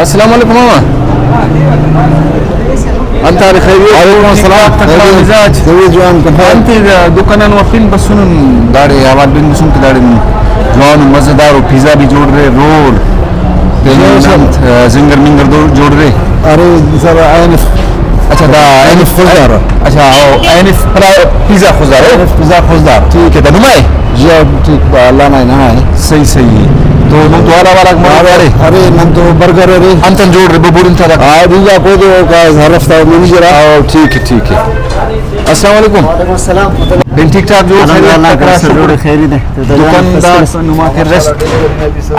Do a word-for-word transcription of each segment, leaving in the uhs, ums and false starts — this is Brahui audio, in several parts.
السلام علیکم ماما۔ انت حال خیریت؟ وعلیکم السلام۔ تکڑا مزاج۔ خیریت جوان کنا۔ انت دکان آن وا پن بسنن داڑے آوار بن بسن کہ داڑے جوان و مزیدار و پیزا بھی جوڑ رہے، رول، پین جی سر۔ انت، آ، زنگر منگر دو جوڑ رہے۔ ارے سر، این اچھا، دا این ایف خضدار۔ اچھا، او، این ایف پلا-، پیزا خضدار، او؟ N F pizza Khuzdar. ٹھیک ہے، دا نما ہے؟ جی ہاں، ٹھیک، با-، اللہ نا نما ہے۔ صحیح، صحیح ہے۔ تو نم تو والا والا مارے؟ ارے، نن تو برگر ارے۔ انتن جوڑ رہے، ببور انت دا۔ ہاں، دیجا کو دے، او کا ہر ہفتہ منی جرا۔ او، ٹھیک ہے، ٹھیک ہے۔ السلام علیکم۔ وعلیکم السلام۔ بن ٹھیک ٹھاک جو؟ الحمدللہ، خیریت، تکڑا، شکر۔ جوڑ خیریت ہے۔ تو دکاندار نما کے ریسٹ،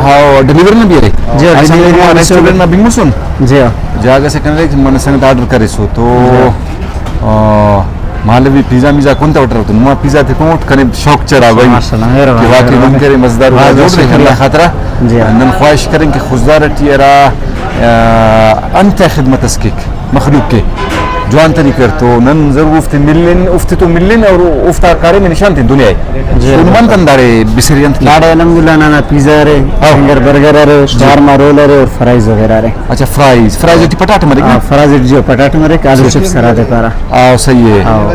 ہاں، ڈیلیوری نا بھی ارے؟ جی ہاں، اچھا، ڈیلیوری نما نا ریسٹورنٹ نا بنگسن؟ جی ہاں۔ جاگہ سے کنے کہ من سنگت آرڈر کریسو تو، آ، مالوی پیزا میزا کن تا وٹر تو نما پیزا تے کن وٹ کنے شوق چڑھا بھائی۔ ماشاءاللہ، مہربانی، کہ واقعی مہربانی۔ نم کرے مزدار بہت جوڑ بہت رہے، شکریہ۔ اللہ خاطرہ۔ جی ہاں۔ نن خواہش کریں کہ خضدار ٹی ہرا، آ، انت خدمت اس کیک مخلوق کے جوان طریقہ اٹ تو نن ضرور اوفتے ملن، اوفتے تو ملن اور اوفتا کاریم نشان تین دنیا ء۔ جی۔ تو نمان تن داڑے بسری انت کے؟ داڑے الحمدللہ ننا پیزا ارے، ہاں۔ فنگر برگر ارے، جی۔ شاورما رول ارے اور فرائز وغیرہ ارے۔ اچھا، فرائز، فرائز ٹی پٹاٹہ مریک نا؟ ہاں، فرائز ٹی جو پٹاٹہ مریک، آلو جی۔ چپس ہرادے پارہ۔ آ، صحیح ہے۔ ہاں۔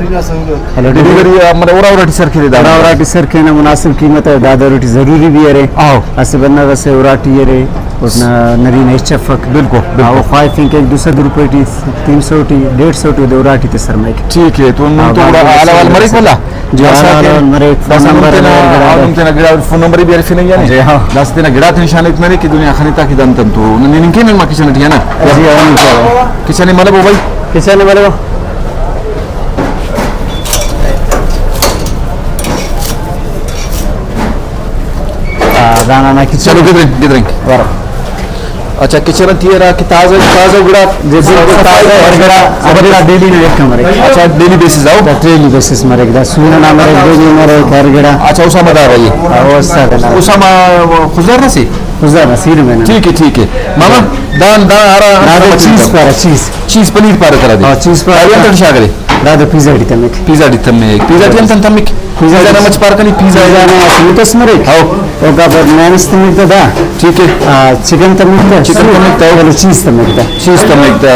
ڈیلیوری، آ، مطلب، اورا اورا ٹی سر کھیرے دا؟ اورا اورا ٹی سر کھینا، مناسب قیمت ہے، دادا اورا ٹی ضروری بھی ارے۔ آہو۔ اسہ بندغ اسے اورا ٹی ارے، اوتنا نرینہ ہچ افک۔ بالکل، بالکل۔ ہاں، او خواہفنگ کہ ایک دو سد روپے ٹی، تین سو ٹی، ڈیڑھ سو ٹی، دے اورا ٹی تے سر مریک۔ ٹھیک ہے، تو نم ہاں، تو گڑا باقی حال احوال مریک ولا؟ جی، حال احوال مریک، فون نمبر داسہ نمتے نا، ارے گڑا آ، دے۔ نمتے نا گڑا فون نمبر بھی ارفنہ یا نے؟ جی، ہاں۔ داسہ تینا گڑاتے نشان ایت مریک کہ دنیا خنتا کہ دنتن تو نن ہننگ کینن ما کچن ٹی، ہے نا؟ جی، ہاں، جی۔ کچن ملبو بھائی؟ کچن ملبو۔ آ، دانا نا کچن۔ چلو، گدرینگ، گدرینگ۔ ورا۔ اچھا، کچن ٹی ارا کہ تازہ، تازہ گڑا۔ جی، بالکل تازہ، ہر گڑا، ہر گڑا ڈیلی نا ایک مریک۔ اچھا، ڈیلی بیسس آؤ؟ دا ڈیلی بیسس مریک، دا سون نا مریک، ڈیلی مریک، ہر گڑا۔ اچھا، اسامہ دا بھائی۔ ہاں، وہ استاد ہے نا۔ اسامہ خضدار نا سے؟ خضدار نا سیر میں نا۔ ٹھیک ہے، ٹھیک ہے۔ ماما، دان، دان، ہرا دادا چیز پارہ، چیز۔ چیز پنیر پارہ ترا دے۔ ہاں، چیز پارہ۔ دادا انت شاغرے؟ دادا پیزا ٹی تمک۔ پیزا ٹی تمک۔ پیزا ٹی انت انت تمک؟ پیزا پیزا نا مچ پار کنی، پیزا پیزا نا سوتس مریک۔ ہاؤ۔ اوکا بعد مینس تمک تا دا۔ ٹھیک ہے۔ آ، چکن تمک تا۔ چکن تمک تا۔ ولے چیز تمک تا۔ چیز تمک تا۔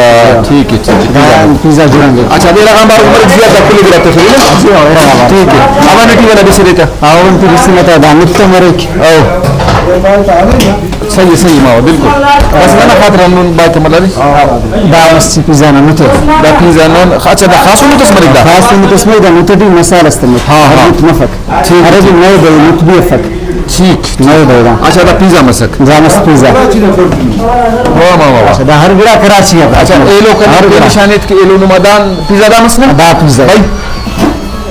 ٹھیک ہے، ٹھیک ہے۔ دا پیزا جوڑانگے۔ اچھا، ابھی رقم بار اوپر زیادہ کل گرا تے خیلی نا؟ جی ہاں، رقم بار۔ ٹھیک ہے۔ اوون ٹی ولا بسرے تا؟ اوون ٹی بسرے تا دا نکتہ مریک۔ او۔ صحیح، صحیح ماما، بالکل۔ بس ننا خاطر ہندن بایت ملاری۔ دا مس پیزا نا نتو۔ دا پیزا نا، اچھا، دا خاص نتو اس مریک دا؟ خاص نتو اس مریک دا، نتو ٹی مسالہ اس تمک۔ ہاں، ہاں۔ نت مفک۔ ٹھیک۔ ارے بھی نئے دے، نت بھی افک۔ ٹھیک۔ نئے دے دا۔ اچھا، دا پیزا مسک۔ دا مس پیزا۔ واہ، واہ، واہ، واہ۔ اچھا، دا ہر گڑا کراچی آ۔ اچھا، ایلو کنے ہر گڑا۔ نشان ایت کہ ایلو نما دان پیزا دا مس نا؟ دا پیزا۔ بھائی۔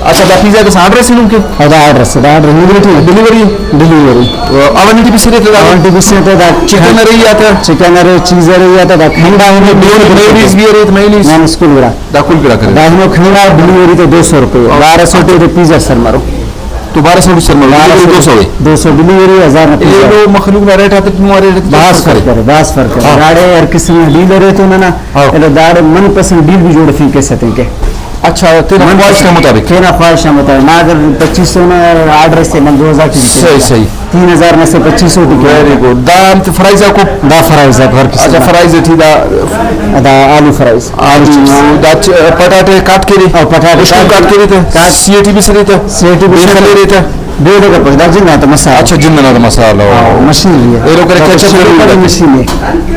اچھا، دا پیزا داسہ آرڈر اسے نمکن؟ ہاں، دا آرڈر اسے، the order delivery T? Delivery. Delivery. Oven T بسرے تا دا؟ اوون ٹی بسرے تا دا۔ چکن ارے یا تا؟ چکن ارے، چیز ارے یا تا، دا کھنڈا ہمے میونیز بھی ارے، میونیز؟ نان اسکول گڑا۔ دا کل گڑا کرے۔ دا ہمو کھنڈا ڈیلیوری تا دو سو روپے، بارہ سو ٹی تو پیزا سر مرو۔ تو بارہ سو ٹی سر مرو، بارہ سو ڈیلیوری دو سو ہے؟ دو سو ڈیلیوری، ہزار نا پیزا۔ ایلو مخلوق نا ریٹ آتے تو ریٹ آتے بھاز فرق ارے، بھاز فرق ارے۔ ہاں۔ داڑے ہر قسم نا ڈیل ارے تو ننا، ہاں۔ ایلو داڑے من پسند ڈیل بھی جوڑفنگ کیسہ تنکہ۔ اچھا، تینا من خواہش نا مطابق؟ تینا خواہش نا مطابق۔ ما اگر پچیس سو نا آرڈر اسے، من دو ہزار ٹی صحیح، صحیح۔ تین ہزار نا سے پچیس سو ٹی۔ Very good. دا انت فرائز آکو؟ دا فرائز آکو ہر قسم اچھا، نا۔ فرائز ٹی دا؟ دا آلو فرائز۔ آلو چپس۔ دا چ-، پٹاٹے کاٹ کیرے؟ او، پٹاٹے اسکول کاٹ۔ کاٹ کیرے تے؟ کاٹ۔ سی اے ٹی بسرے تے؟ سی اے ٹی بسرے۔ خلیرے تے؟ بیدے کا پوش، دا جندا تا مسالہ۔ اچھا، جندا تا مسالہ۔ ہاں، مشین بھی ہے۔ ایلو کرے کیچپ، مشین ہے۔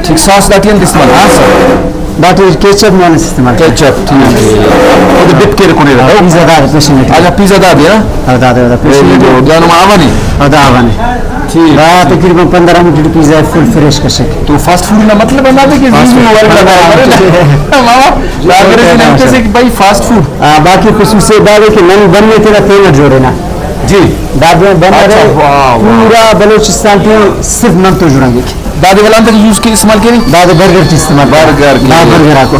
ٹھیک، ساس دا ٹی انت استعمال؟ ہاں سر۔ دا ٹی کیچپ نان اس استعمال۔ کیچپ، ٹھیک ہے۔ او تو ڈپ کے رکھنے رہا۔ پیزا دا پیشن ہے۔ اچھا، پیزا دا دیا؟ ہاں، دا، دا، دا پیشن ہے۔ Very good. دا نما آوانی؟ ہاں، دا آوانی۔ ٹھیک۔ دا تقریباً پندرہ منٹ پیزا فل فریش کر سکے۔ تو فاسٹ فوڈ نا مطلب ہندا دے کہ فاسٹ زی زی فوڈ۔ موبائل پندرہ منٹ۔ ماما، دا انگریزی نام کیسے کہ بھائی فاسٹ فوڈ؟ آ، باقی خصوصیت دا دے کہ نن بن میں تینا تینٹ جوڑینا۔ جی۔ دا بن، بن اچھا، ارے واہ، واہ۔ پورا بلوچستان ٹی صرف نن تو جوڑنگک۔ دادے ولدا انت یوز کے استعمال کیرے؟ دادے برگر ٹی استعمال کیرے۔ برگر دا کے۔ برگر آکو۔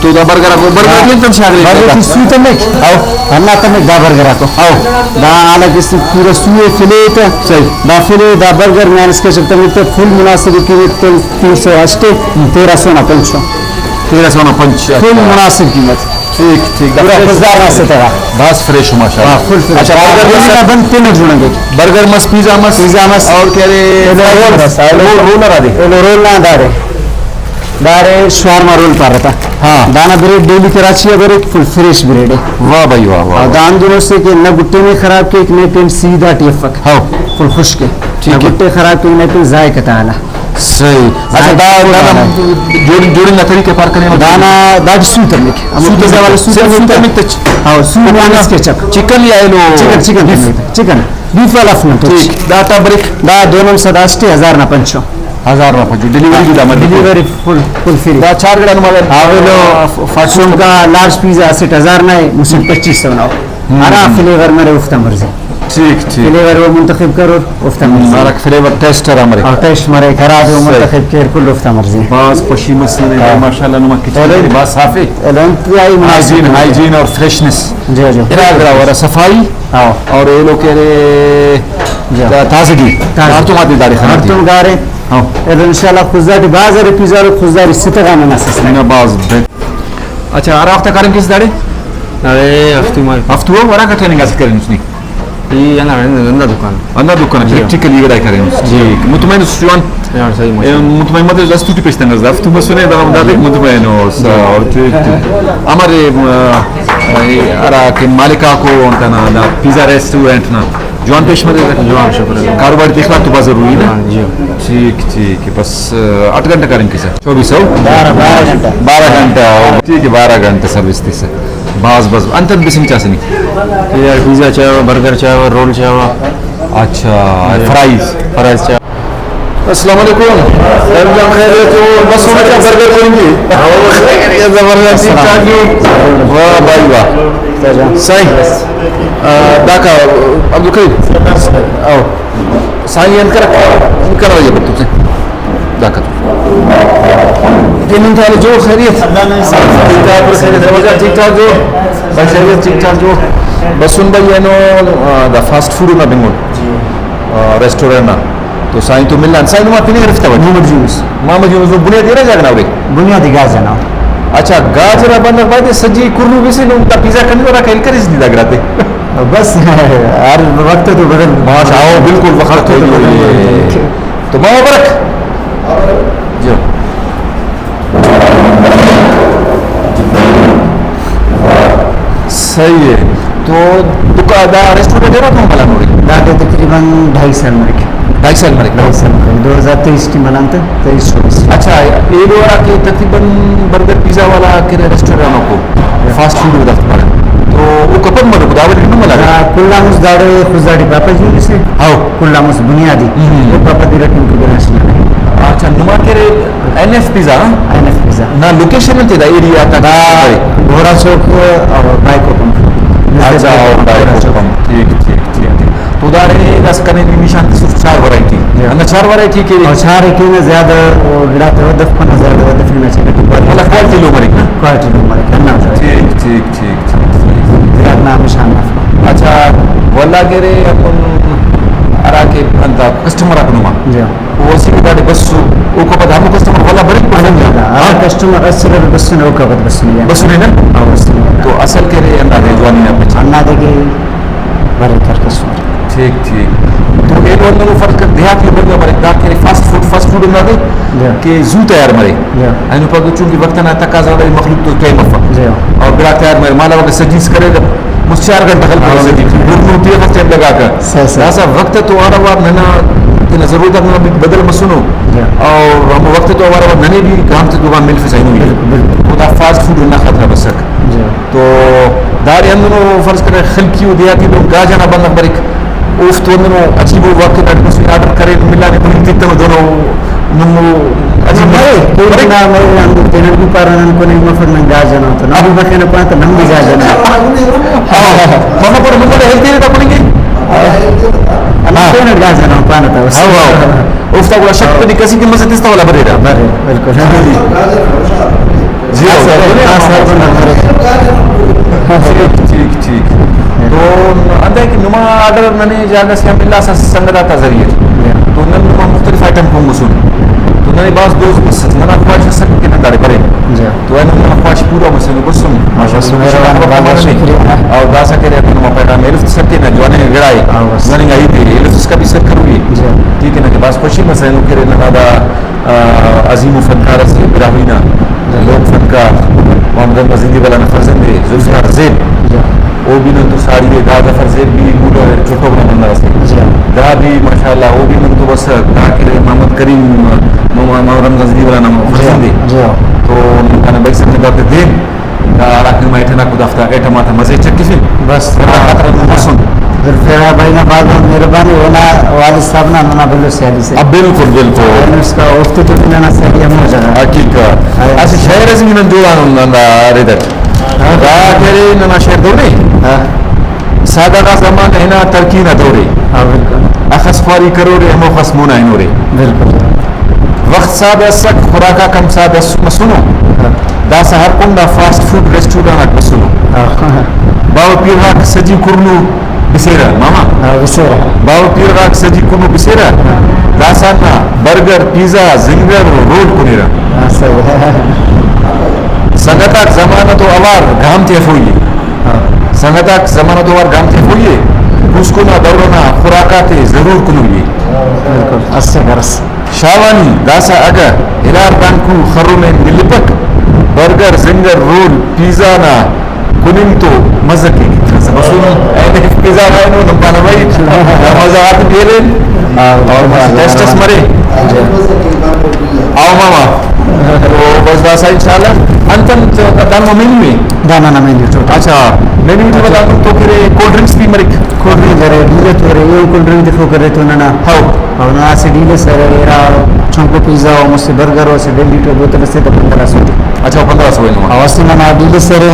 تو دا برگر آکو، برگر ہاں۔ ٹی انت شاغرے برگر ٹی سو تمک۔ ہاؤ۔ ہندا تمک دا برگر آکو۔ ہاؤ۔ دا حالانکہ اس پورا سو ئے فلے تہ۔ صحیح۔ دا فلے دا برگر نان اس کے چلتے ملتے فل مناسب قیمت تین سو ہشت، تیرہ سو نا پنچ۔ تیرہ سو نا پنچ، فل اچھا۔ مناسب قیمت۔ ٹھیک، ٹھیک، دا پورا فریش۔ خضدار نا سے تیرا۔ بھاز فریش، ماشاءاللہ۔ ہاں، فل فریش۔ اچھا، برگر مس؟ بند تینٹ جوڑنگک۔ برگر مس، پیزا مس؟ پیزا مس۔ اور کیا رے؟ ایلو رول مس۔ رول، رول نا دادے۔ ایلو رول نا دادے۔ دارے شوارما رول پارہ تا۔ ہاں۔ دانا بریڈ ڈیلی کراچی آ بریک، فل فریش بریڈ ءِ۔ واہ بھائی واہ، واہ، اور واہ۔ دا ہندن اسے کہ نہ گٹے نے خراب کیک، نے پین سیدھا ٹی افک۔ ہاں۔ فل خشک ءِ۔ ٹھیک نہ ہے۔ گٹے خراب کیک، نے پین ذائقہ تعالی۔ صحیح۔ اچھا، ذائقہ دا، تعالی۔ دا جوڑ-، جوڑنگ نا طریقہ پار کنے؟ دانا، دا سو تمک۔ ہمو سو پیزا تمک۔ والا سو صرف سو تمک۔ تمک تچ۔ ہاں، سو مائنس کے چپ۔ چکن یا ایلو؟ Chicken, chicken beef. تمک۔ چکن۔ بیف والا اف نن تو۔ ٹھیک۔ دا تا بریک؟ دا دونم سد اسٹے، ہزار نا پنچو۔ ہزار نا پنچو۔ ڈیلیوری بھی دا مریک؟ ڈیلیوری فل، فل فری۔ دا چار گڑا نما دا۔ ہاں، ویلو۔ آ، ف-، فاسٹ فوڈ۔ چنکا لارج پیزا اسٹ ہزار نا ہے، مسٹ پچیس سو نا۔ ہم۔ ہرا فلیور مرے اوفتا مرضی۔ ٹھیک، ٹھیک۔ فلیور وہ منتخب کرور، اوفتا مرضی۔ ہرا فلیور ٹیسٹ ہرا مرے۔ ہاں، ٹیسٹ مرے، ہرا دے صحیح۔ منتخب کیر کل اوفتا مرضی۔ بھاز خوشی مسنے، ہاں۔ ماشاءاللہ نما کچن ایلو، بھاز صاف ہے۔ ایلو انتہائی ہائیجین، مناسب۔ ہائیجین اور فریشنس۔ جی، جی۔ ارا گڑا ورا صفائی۔ ہاں۔ اور ایلو کہ ارے جی۔ تا-، تازگی۔ تازگی۔ ہڑتوم آتے داڑے خناتے۔ ہڑتوم گارے۔ ہاں۔ ایلو انشاءاللہ خضدار ٹی بازار پیزا رو خضدار ستغا ننا سسٹم۔ نہ، باز بہت۔ اچھا، ہرا وخت کاریم کیس داڑے؟ داڑے ہفتو مال۔ ہفتو ورا کا ٹریننگ حاصل کرینس نی؟ ای ہندا، ہندا دکان۔ ہندا دکان جی۔ پریکٹیکلی گڑا کرینس۔ جی۔ ٹھیک۔ مطمئن اس جوان؟ جی، صحیح، ماشاءاللہ۔ اے، مطمئن مت اس، دس ٹوٹی پیش تنگس، ہفتو مسنے دا، دا مطمئن اس۔ جی۔ اور ٹھیک، ٹھیک۔ امر، اے، اے، ہرا کہ مالک آکو انت نا، دا پیزا ریسٹورنٹ نا۔ جوان پیش مریرہ۔ جوان، شکر اللہ۔ کاروبار تے اخلاق تو بھاز ضروری نا۔ ہاں، جی۔ ٹھیک، ٹھیک۔ بس، آٹھ گھنٹہ کاریم کیسہ؟ چوبیس او؟ بارہ، بارہ گھنٹہ۔ بارہ گھنٹہ۔ ٹھیک ہے، بارہ گھنٹہ سروس تیسہ۔ بس، بس۔ انت انت بسنگ چاسہ نی؟ یار، پیزا چاوہ، برگر چاوہ، رول چاوہ۔ اچھا، جی۔ فرائز؟ فرائز چاوہ۔ السلام علیکم۔ رمضان خیریت او؟ بس ہمے چا برگر کننگ ءِ۔ زبردست، ٹھیک ٹھاک جو۔ واہ بھائی واہ۔ سائیں، آ، داکا عبدالکریم۔ او۔ سائیں انت کرک؟ انت کرا یہ بتو سے۔ داکا تو۔ دن انت حال جو خیریت؟ ٹھیک ٹھاک، خیریت، زبردست، ٹھیک ٹھاک جو۔ بھائی خیریت، ٹھیک ٹھاک جو۔ بس سن بھائی اینو، آ، دا فاسٹ فوڈ نا بنگن۔ آ، ریسٹورنٹ نا۔ تو سائیں تو ملان، سائیں نما پن ارفتا وٹی؟ محمد یونس۔ محمد یونس، نم بنیادی ارا جاگہ نا ارے؟ بنیادی گاج ئنا۔ اچھا، گاج ئنا بندغ بایدے سجی کرنو بسے، نم دا پیزا کننگ ہرا کل کریس نی دا گڑاتے۔ بس، ہر وقت تو بدل۔ ماشاءاللہ، بالکل وقت تو بدل۔ تو ماما برک۔ جی۔ صحیح ہے۔ تو دکا-، دا ریسٹورنٹ ارا کم بھلا نوڑی؟ داکہ تقریباً ڈھائی سال مریک۔ ڈھائی سال مریک؟ ڈھائی سال مریک۔ دو ہزار تئیس ٹی ملان تہ، تئیس چوبیس۔ اچھا، ایلو ہرا کہ تقریباً برگر پیزا والا کہ ریسٹورنٹ آکو، فاسٹ فوڈ او دافتے پارہ۔ تو اوکا پد ملوکو، دا وڑ نم ملاکہ؟ ہاں، کل آن مست داڑے خضدار ٹی پاپا جی سے۔ ہاؤ۔ کل آن مست بنیادی۔ ہم۔ او پاپا دی رٹنگ تو گڑاس نہ۔ اچھا، نما کہ ارے N F pizza? N F pizza. نا لوکیشن انت دا ایریا تا؟ دا گھوڑا چوک اور بائیکو پمپ۔ اچھا، اور بائیکو پمپ۔ ٹھیک، ٹھیک، ٹھیک، ٹھیک۔ تو داڑے داسہ کنے نی نشان تسٹ چار ورائٹی۔ جی۔ ہندا چار ورائٹی کہ؟ اور چار ایک ہی نا زیادہ، وہ گڑا تو ودف پنا زیادہ ودف نا چاہیے۔ مطلب کوالٹی لو مریک نا؟ کوالٹی لو مریک، ہندا۔ ٹھیک، ٹھیک، ٹھیک، ٹھیک۔ زیادہ نام نشان نہ۔ اچھا، ولا کہ ارے اکن ہرا کہ انت کسٹمر آک نما۔ جی۔ او اسہ کہ داڑے بسو، اوکا پد ہمو کسٹمر ولا بریک؟ الحمدللہ، ہر ہاں۔ کسٹمر اسہ دفعہ بسنے، اوکا پد بسنے۔ بسنے نا؟ ہاں، بسنے۔ تو اصل کہ ارے ہندادے جوانی نا پہچان۔ ہندادے کہ بریک ہر کسٹمر۔ ٹھیک، ٹھیک۔ تو ایلو ہندنو فرض کر دیہاتی بندغ بریک، دا کہ ارے فاسٹ فوڈ، فاسٹ فوڈ ہندادے جی۔ کہ زو تیار مرے۔ جی۔ اینو پاگہ چونکہ وقت ئنا تقاضا ارے، مخلوق تو ٹائم افک۔ جی۔ اور گڑاک تیار مرے، مالو اگہ سجیس کرے تہ مست چار گھنٹہ خلک ہاں۔ سجیس۔ گڑا نو تیخس ٹائم لگاکہ۔ صحیح، صحیح۔ داسہ وخت تو ہر اوار ننا تینا ضرورت آک ننا بدل مسنو۔ جی۔ اور ہمو وخت تو اوار اوار ننے بھی گام تے تو گام ملفسا اینو بھی۔ بالکل، بالکل۔ تو دا فاسٹ فوڈ ہندا خاطرا بسک۔ جی۔ تو داڑے ہندنو فرض کرے خلقی و دیہاتی لوگ گاج ئنا بندغ بریک، اوفتو ہندنو عجیب و واقعہ اٹ مسنے، آرڈر کرین، ملانے، دہن تتنو دہنو نمو عجیب مرے، مرے۔ کوئی نا مرے، ہندن تینن بھی پارہ نن کنے مفک نن گاج ئنا تو، نن بھی بخینہ پانہ تو نن بھی گاج ئنا۔ ہاں، مفک پر مفک ہیلتھ ایریا تا کننگے؟ ہاں۔ ہندن تینن گاج ئنا پانہ تا بس۔ ہاں، ہاں۔ اوفتا گڑا شک پدی کسی کہ مزید تستا والا بریرہ۔ برے، بالکل۔ جی، ہاں، سر۔ ہاں، سر۔ ٹھیک، ٹھیک، ٹھیک۔ تو انتئے کہ نما آرڈر ننے جاگہ سے آن ملاسس سنگت آتا ذریعہ ٹی۔ جی۔ تو نن نما مختلف آئٹم کنگسن۔ تو ننے بھاز دوست بس، ننا خواہش اسک کہ نن داڑے برین۔ جی۔ تو اینو ننا خواہش پورا مسنے، بسن۔ ماشاءاللہ، مہربانی، وقت بھاز ملنے۔ شکریہ۔ اور داسہ کرے تو نما پیغام ایلوفتے سر تینا جواننگا گڑائے۔ ہاں، بس۔ جواننگا ہیت ءِ ایلوفتے اسکا بھی سر کروئی۔ جی۔ ٹھیک ہے نا، کہ بھاز خوشی مسنے اینو کرے ننا دا آ، عظیم ءُ فنکار اسے براہوئی نا، لوک فنکار محمد رمضان زندگی والا نا فرزند ءِ ذوالفقار زیب۔ او بھی نن تو ساڑی ءِ۔ دا ظفر زیب بھی مولو ءِ چھوٹو بڑا بندغ اسے۔ دا بھی ماشاءاللہ او بھی نن تو بس دا کہ محمد کریم، محمد رمضان زندگی والا نا فرزند ءِ۔ تو نن کنا بھائی صاحب نے بات دے۔ دا ہراکہ نما ایٹھنا کو دافتا ایٹم آتا مزے چکفن۔ بس۔ ذوالفقار بھائی نا بھاز بھاز مہربانی، اونا والد صاحب نا ننا بھلو سیالی سے۔ آ، بالکل، بالکل۔ اینو اس کا اوفتے تو ننا سیالی ہمو جگہ۔ حقیقت۔ اسہ شعر اسے نن جوڑانن ہندا ردٹ۔ ہاں۔ دا کہ ارے ننا شعر دورے۔ ہاں۔ سادہ غا زمانہ ہنا ترقی نا دورے۔ ہاں، بالکل۔ اخس خواری کرورے، ہموخس مونا ہنورے۔ بالکل۔ وخت سادہ ئسک، خوراک آک ہم سادہ ئس-، مسنو۔ ہاں۔ داسہ ہر کنڈ آ فاسٹ فوڈ ریسٹورانٹ آک بسنو۔ ہاں۔ باوہ پیرہ غاک سجی کنڈ ءُ بسیرہ، ماما۔ ہاں، بسیرہ۔ باوہ پیرہ غاک سجی کنڈ ءُ بسیرہ۔ ہاں۔ داسہ ہندا برگر، پیزا، زنگر و رول کنیرہ۔ ہاں، صحیح۔ سنگت آک زمانہ تو اوار گام تیفوئی ءِ۔ ہاں۔ سنگت آک زمانہ تو اوار گام تیفوئی ءِ۔ پوسکن آ دور ئنا خوراک آتے ضرور کنوئی ءِ۔ بالکل، اسہ برس۔ شاوانی داسہ اگہ ہلار دانکو خرمین ملپک، برگر، زنگر، رول، پیزا نا کننگ تو مزہ کیک۔ داسہ بسونو اینو پیزا نا اینو نم پانہ بھائی، دا مزہ غاتے پیرین۔ ہاں، اور مزہ ٹیسٹ اس مرے۔ جی۔ آؤ ماما۔ تو بس داسہ انشاءاللہ۔ انت انت دانو مینیو ءِ؟ دانا نا مینیو ٹوٹل۔ اچھا، مینیو ٹی ولدا تو کرے کولڈ ڈرنکس بھی مریک؟ کولڈ ڈرنک ارے، ڈیلے تو ارے، ایہن کولڈ ڈرنک تخوک ارے تو ننا۔ ہاؤ۔ او ننا اسہ ڈیلے سے ارے، ارا چنکو پیزا او مسہ برگر او اسہ ڈیلی ٹو بوتل اسے تو پندرہ سو۔ اچھا، پندرہ سو اینو۔ او اسہ ننا ڈیلے سے ارے،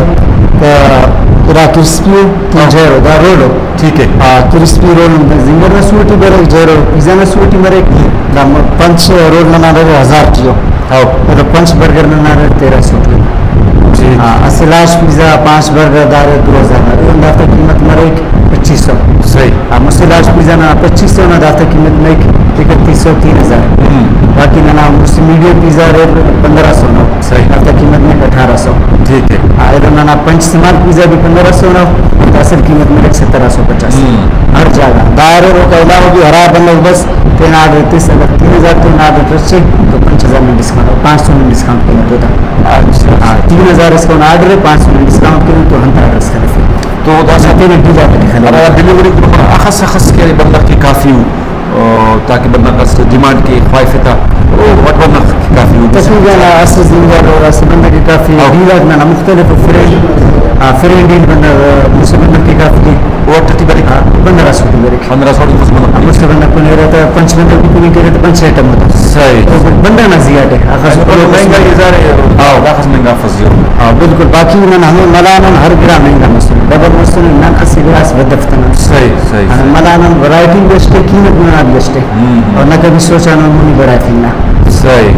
ارا کرسپی او، تین ہاؤ۔ جیرو دا رولو۔ ٹھیک ہے۔ آ، کرسپی رول زنگر نا سو ٹی بریک، جیرو پیزا نا سو ٹی بریک۔ دا م-، پنچ رول ننا ارے ہزار ٹی او۔ ہاؤ۔ اور پنچ برگر ننا ارے تیرہ سو ٹی۔ جی۔ آ، اسہ لارج پیزا، پانچ برگر دا ارے دو ہزار نا ارے، دافتا قیمت مریک پچیس سو۔ صحیح۔ آ، مسہ لارج پیزا نا پچیس سو نا دافتا قیمت مریک اکتیس سو، تین ہزار۔ ہم۔ باقی ننا مسہ میڈیم پیزا ارے پندرہ سو نا۔ صحیح۔ دافتا قیمت مریک اٹھارہ سو۔ ٹھیک ہے۔ آ، ایلو ننا پنچ سمال پیزا بھی پندرہ سو نا، تو اصل قیمت مریک سترہ سو پچاس۔ ہم۔ ہر جاگہ۔ دا اریر اوکا علاوہ بھی ہرا بندغ بس تینا آرڈر ایتس، اگر تین ہزار تینا آرڈر رچے تو پنچ ہزار نا ڈسکاؤنٹ، پانچ سو نا ڈسکاؤنٹ کینہ تو دا۔ اچھا۔ ہاں، تین ہزار اس کون آرڈر ہے، پانچ سو نا ڈسکاؤنٹ کینہ تو ہندا آرڈر اس خلفے۔ تو داسہ تینا ڈیلر تینا خلفے۔ ہرا ڈیلیوری گروپ نا اخس اخس کہ بندغ کہ کافی ءُ۔ او، تاکہ بندغ اس ڈیمانڈ کے خواہفے تا، او وٹ بندغ کے کافی ءُ۔ تقریباً اسہ زنگار اور اسہ بندغ کے کافی ہاں۔ ڈیل آک ننا مختلف فرینڈ، آ، فرینڈ ڈیل بندغ، مسہ بندغ کے کافی کے۔ او وٹ ٹی بریک؟ آ، پندرہ سو ٹی بریک۔ پندرہ سو ٹی مسہ بندغ۔ مسہ بندغ کنے ارے تا پنچ بندغ بھی کنے کرے تا پنچ آئٹم ہوتا۔ صحیح۔ او بندغ نا زیادہ ہے۔ آخر مہنگا ہزار ہے۔ ہاں۔ داخس مہنگا فضیو۔ ہاں، بالکل۔ باقی نن ہمے ملانن ہر گڑا مہنگا مسنے۔ ڈبل مسنے، نن اسہ گڑاس ودفتنن۔ صحیح، صحیح، ہاں، صحیح۔ ملانن ورائٹی بھی اسٹے، قیمت ننا بھی اسٹے۔ ہم، ہم۔ اور نہ کبھی سوچا نہ منی بڑا فینا۔ صحیح۔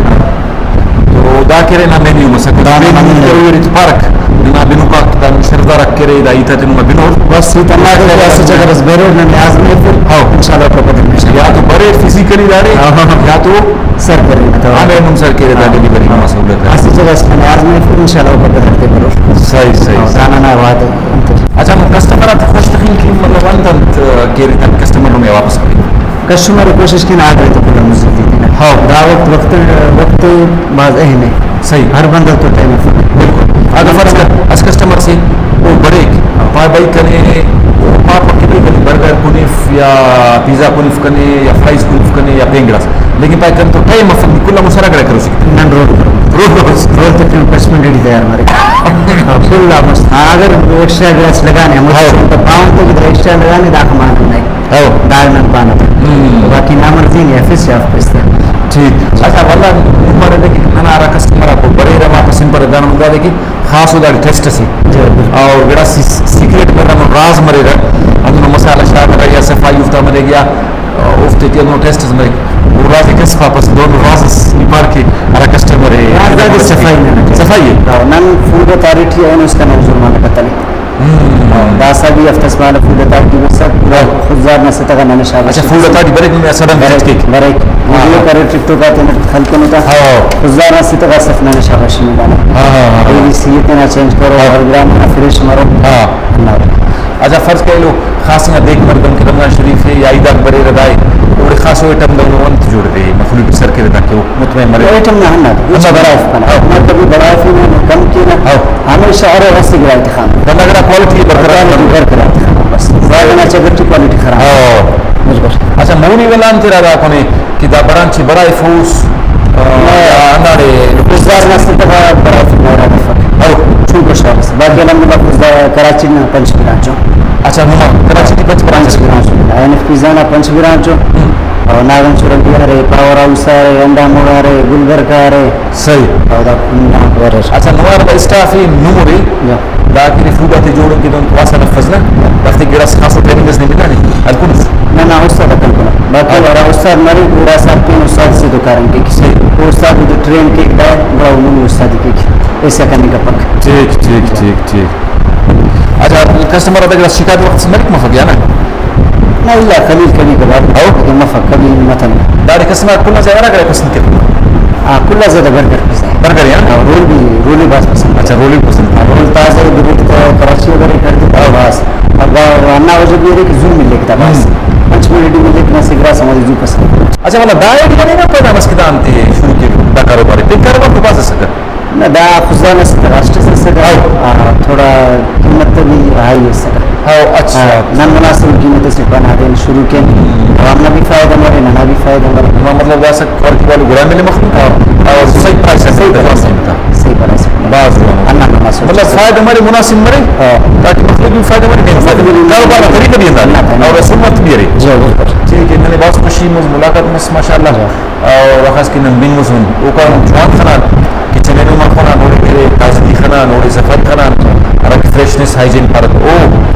تو دا کرے نا مینیو مسکہ۔ دا نا مینیو۔ تو پارک۔ ننا بنوک آک دا نن شرفدار آک کرے، دا ہیت آتے نما بنور۔ بس ہیت اللہ دے کہ اسہ چکر اس بریرہ ننے آزمائفر۔ ہاں۔ انشاءاللہ تو پتہ نہیں۔ یا تو بریرہ فزیکلی داڑے، ہاں، ہاں، ہاں۔ یا تو سر کرے۔ ہاں، نم سر کرے دا ڈیلیوری نا سہولت ہے۔ اسہ جگہ اس ننے آزمائفر، انشاءاللہ او پتہ کرتے برور۔ صحیح، صحیح، ہاں، صحیح۔ دانا نا وعدہ۔ اچھا، نم کسٹمر آتے خوش تخنگ کن مطلب انت انت کیرے تا کسٹمر نمے واپس کرے؟ کسٹمر کوشش کن آرڈر تو پورا مزید دینا۔ ہاں۔ دا وقت، وقت، وقت بھاز اہم ہے۔ صحیح۔ ہر بندغ تو ٹائم افک۔ بالکل۔ اگہ فرض کر اسہ کسٹمر سے او بریک، پائے بھائی کنے، او پاپک کہ بھائی کنے برگر کنف یا پیزا کنف کنے یا فرائز کنف کنے یا پین گڑاس، لیکن پائے کنے تو ٹائم افک، نی کل آن مسہ ہرا گڑا کروسے؟ نن رول کرو۔ رول کروس۔ رول تقریباً پچپن ڈیڑھی تیار مریک۔ ہاں، کل آن مست۔ ہاں، اگر ایکسٹرا گڑاس لگانے ہم ہاں۔ تو پاؤں تو ایکسٹرا لگانے دا کمان نہیں۔ ہو۔ دا نن پانہ تا۔ ہم۔ باقی نامرضی نے آفس سے آف پیسہ۔ ٹھیک۔ اچھا، ولدا عمر نے کہ ننا ہرا کسٹمر آکو بریرہ، ما تو سمپل دانا مدد دے کہ خاصو داڑے ٹیسٹ اسے۔ جی، بالکل۔ اور گڑاس سی-، سیکریٹ مریرہ، ہمو راز مریرہ، ہندنو مسالہ شار مریک یا صفائی اوفتا مریک یا اوفتے ٹی ہندنو ٹیسٹ اس مریک۔ او راز ئے کس پاپس، دہنو راز اس نی پار کہ ہرا کسٹمر ئے راز دادے صفائی نا۔ صفائی ئے۔ ہاں، نن فوڈ اتھارٹی اے، اینو اسکان حضور مالک اتنے۔ ہم۔ داسہ بھی ہفتہ اس پانہ فوڈ اتھارٹی بسک، پورا ہاں۔ خضدار نا ستغ آ ننے شاباشی اچھا، فوڈ اتھارٹی بریک نمے اسہ ڈن وزٹ کیک؟ بریک۔ ہاں۔ ویڈیو کرے، ٹک ٹاک آ تینا خلکنو تا۔ ہاں۔ خضدار نا ستغ آ صرف ننے شاباشی ملانہ۔ ہاں، ہاں، ہاں۔ اے بی سی تینا چینج کرو، ہاں۔ ہر گرام نا فریش مرو۔ ہاں۔ اللہ۔ اچھا، فرض کر ایلو خاص انگا دیک مردم کہ رمضان شریف اے یا عید آک بریرہ دائے، اوڑے خاصو آئٹم دہنو انت جوڑ دے، مخلوق سر کرے تاکہ وہ مطمئن مرے۔ آئٹم نا ہندا، ہچ ہندا۔ بڑائف کنا۔ ہاں۔ مطلب بڑائف نا کم کینا۔ ہاں۔ ہمیشہ ہر وخت اسہ گڑا تخان۔ بندغ نا کوالٹی برقرار۔ کوالٹی برقرار تخان بس۔ زیادہ نا چگٹی کوالٹی خراب۔ ہاں۔ بس بس۔ اچھا، مونی والا انت ارا دا کنے کہ دا برانچ بڑائفوس، آ، ہاں۔ یا ہنداڑے خضدار نا اسہ دفعہ بڑائف نا ارادہ افک۔ ہاں۔ چون کشار اس۔ باقی الحمدللہ خضدار کراچی نا پنچ برانچ ءُ۔ اچھا، نما کراچی ٹی پنچ برانچ۔ پنچ برانچ ءُ۔ این ایف پیزا نا پنچ برانچ ءُ۔ ہم۔ اور ناگن سورنگی ارے، پاور ہاؤس ارے، انڈا موڑ ارے، گلبرگہ ارے۔ صحیح۔ اور دا نام ارے۔ اچھا، نما دا اسٹاف ہی نمرے۔ یا۔ دا کہ فوڈ آتے جوڑ کہ دن خاصا لفظ نا۔ دافتے گڑاس خاصا ٹریننگ اس نے ملا نہیں۔ الکل۔ نہ، نہ، استاد اکن کنا۔ باقی ہاں۔ ہرا استاد مرے، گڑا صاحب پین استاد سے تو کارن کے۔ صحیح۔ استاد تو ٹرین کے دا، گڑا عمومی استاد کے۔ ایسا کننگ کپک۔ ٹھیک، ٹھیک، ٹھیک، ٹھیک۔ اچھا، کسٹمر آتا گڑا شکایت وخت سے مریک مفک یا نا؟ نہ، الا خلیل کبھی کبھار۔ ہو؟ لیکن مفک کبھی متن۔ داڑے کسٹمر کل آن زیادہ ہرا گڑا پسند کرے؟ ہاں، کل آن زیادہ برگر پسند۔ برگر یا نا؟ ہاں، رول بھی، رول بھی بھاز پسند۔ اچھا، رول بھی پسند۔ ہاں، رول تازہ دبیٹ تو کراچی وغیرہ کر دیتا، ہاں۔ بس۔ اب ہندا وجہ بھی ارے کہ زو ملک تا بس۔ ہم۔ پنچ منٹ ملک نا سگرا سمجھ زو پسند۔ اچھا، والا دا آئیڈیا نہیں نا پیدا مس کہ دا انتے شروع کے دا کاروبار ہے۔ تین کاروبار تو پاس سکتا۔ نہ، دا خضدار نا اسکا، راسٹ اس اسکا۔ ہاں۔ آ، تھوڑا قیمت تو بھی ہائی اسکا۔ ہاں، اچھا۔ آ، نن مناسب قیمت سے بنا دین شروع کے۔ ہم۔ عوام نا بھی فائدہ مرے، ننا بھی فائدہ مرے۔ ہاں، مطلب دا سک کوالٹی والو گڑا ملے مخلوق۔ ہاں۔ اور صحیح پرائس ہے، صحیح پرائس ہے۔ صحیح پرائس ہے۔ بس۔ ہندا مناسب۔ مطلب فائدہ مرے، مناسب مرے۔ ہاں۔ تاکہ مخلوق بھی فائدہ مرے، مین فائدہ۔ مخلوق بھی کاروبار نا طریقہ بھی ہندا۔ ہاں۔ اور سنت بھی ارے۔ جی، بالکل۔ ٹھیک ہے، ننے بہت خوشی مس، ملاقات مس، ماشاءاللہ۔ جی۔ اور اخس کہ نن بنگسن، اوکان جوان خنان کہ چنینو ما خنان، اوڑے کہ تازگی خنان، اوڑے صفائی خنان، ہرا کہ فریشنس، ہائیجین پارہ تو او۔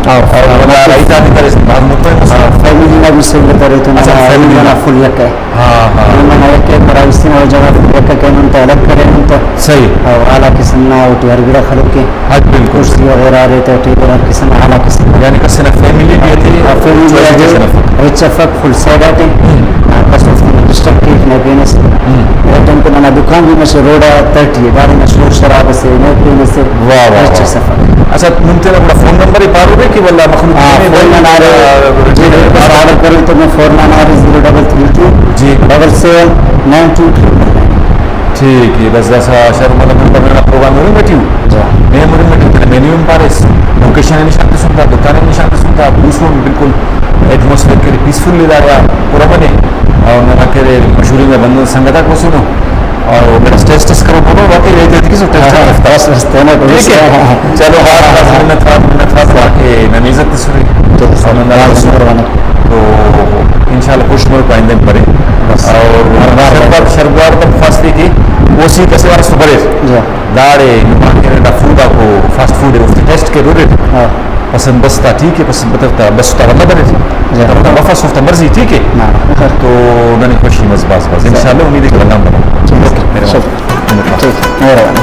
ہاں۔ اور بندغ ہرا ہیت آتے کرے بھاز مطمئن مس۔ ہاں، فیملی نا بھی سہولت ارے تو اچھا، ننا فیملی نا۔ فل یک ہے۔ ہاں، ہاں۔ ننا یک ایک پرائیویسی نا وجہ غان یک ایک اینن تو الگ کرینن تو۔ صحیح۔ اور اعلیٰ قسم نا اوٹی ہر گڑا خلوکے۔ ہاں، بالکل۔ کرسی وغیرہ ارے تو ٹیبل ہر قسم نا اعلیٰ قسم۔ یعنی کس نا فیملی بھی ہتے، ہاں، فیملی بھی چوائس ہتے۔ کس نا فک۔ ہچ افک فل سائیڈ آتے۔ ہم۔ ہاں، کس اوفتے ڈسٹرب کیک نہ پینس۔ ہم۔ ہر ٹائم تو ننا دکان بھی مچہ روڈ آ تہٹی ءِ، داڑے نا شور شراب اسے، نو پین اسے۔ واہ، واہ، ہچ واہ۔ اس افک۔ اچھا، نم تینا گڑا فون نمبر ءِ پاروبے کہ ولا مخلوق ہاں، تینے فون نا نارے، جی، بس آرڈر کرے تو میں فون نا نارے زیرو ڈبل تھری ٹو جی۔ Double seven nine two triple nine. ٹھیک ہے، بس داسا شر مطلب نمبر نا پروگرام ہُرنگ ٹی ءُ۔ جی۔ مین ہُرنگ ٹی ءُ تینا مینیو ہم پاریس، لوکیشن ہم نشان تسن تا، دکان ہم نشان تسن تا، بوسٹ ہم بالکل ایٹموسفیئر کہ ارے پیسفل ءِ داڑے آ پورا بنے، اور ننا کہ ارے مشہوری نا بندغ سنگت آک مسنو، اور او گڑاس ٹیسٹ اس کرو پورو، واقعی رہتے تکسو ٹیسٹ ہاں، کرفتا۔ بس، بس، تینا تو ٹھیک ہے۔ بس۔ چلو، بھاز بھاز منت وار، منت وار تاکہ نن عزت تسرے۔ تو اور ننا بھاز مہربانی۔ تو انشاءاللہ کوشش مرو آئندہ ہم کرے۔ بس۔ اور ہر بار شربار، شربار تم خواستے کہ او سی کسے وارس تو بریر۔ جی۔ داڑے نما کہ ارے دا فوڈ آکو، فاسٹ فوڈ ءِ، اوفتے ٹیسٹ کیر ہُریر۔ ہاں۔ پسند بس تا ٹھیک ہے، پسند بتو تا بس تا ولدا بریر۔ جی۔ تا ولدا بفس اوفتا مرضی ٹھیک ہے۔ ہاں۔ تو ننے خوشی مس بھاز بھاز۔ انشاءاللہ امید ہے کہ ولدا ہم برو۔ ٹھیک ہے۔ اوکے، مہربانی۔ ٹھیک ہے۔ مہربانی۔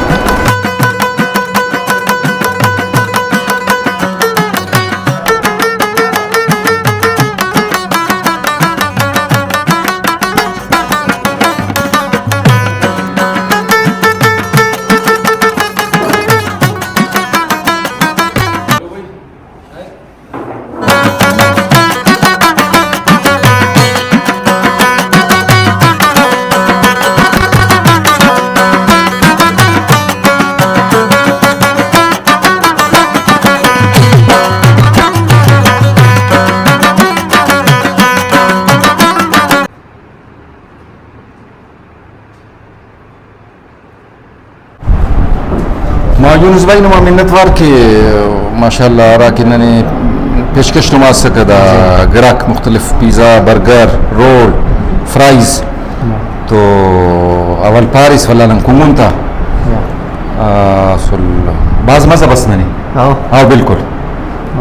ما یونس بھائی نما منت وار کہ ماشاءاللہ ہرا کہ ننے پیشکش نما اسکہ دا گڑاک مختلف پیزا، برگر، رول، فرائز تو اول پاریس ولدا نن کنگن تا۔ آ، سل-، بھاز مزہ بس ننے۔ ہاں۔ ہاں، بالکل۔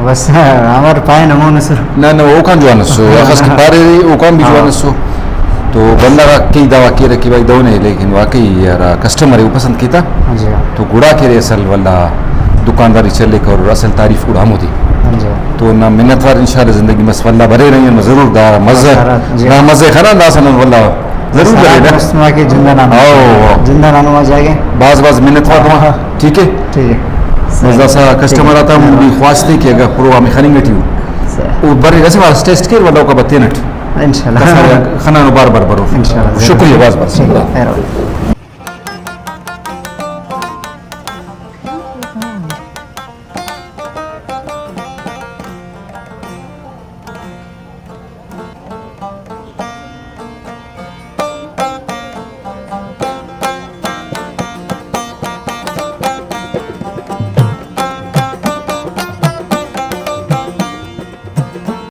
بس، امر پائے نمون اسر۔ نہ، نہ، اوکان جوان اسو۔ اخس کہ پارے اوکان بھی جوان ہاں۔ اسو۔ تو بندغ آک کئی دا واقعی ارے کہ بھائی دہنے، لیکن واقعی ہرا کسٹمر ہے او پسند کیتا۔ جی ہاں۔ تو گڑا کہ ارے اصل ولدا دکانداری چلیک اور اصل تعریف گڑا ہمودے۔ جی ہاں۔ تو نا منت وار انشاءاللہ زندگی مس ولدا برے رہی ہم ضرور دا مزہ، جی ہاں۔ دا مزہ خران داسا نن ولدا ضرور سلام کرے نا۔ دوست ما کہ جندن آن۔ ہاں، ہاں۔ جندن آن ما جاگے۔ باز باز منت وار تما۔ ہاں۔ ٹھیک ہے؟ ٹھیک ہے۔ بس داسا کسٹمر آتا ہم بھی خواست ہے کہ اگر پروگرام خننگ ٹی ہو۔ صحیح۔ او برے اسہ وار ٹیسٹ کیر ولدا اوکا بتینٹ۔ انشاءاللہ۔ کس نا خنانو بار بار بروفے۔ انشاءاللہ۔ شکریہ بھاز بھاز۔ ٹھیک ہے، خیر ہو۔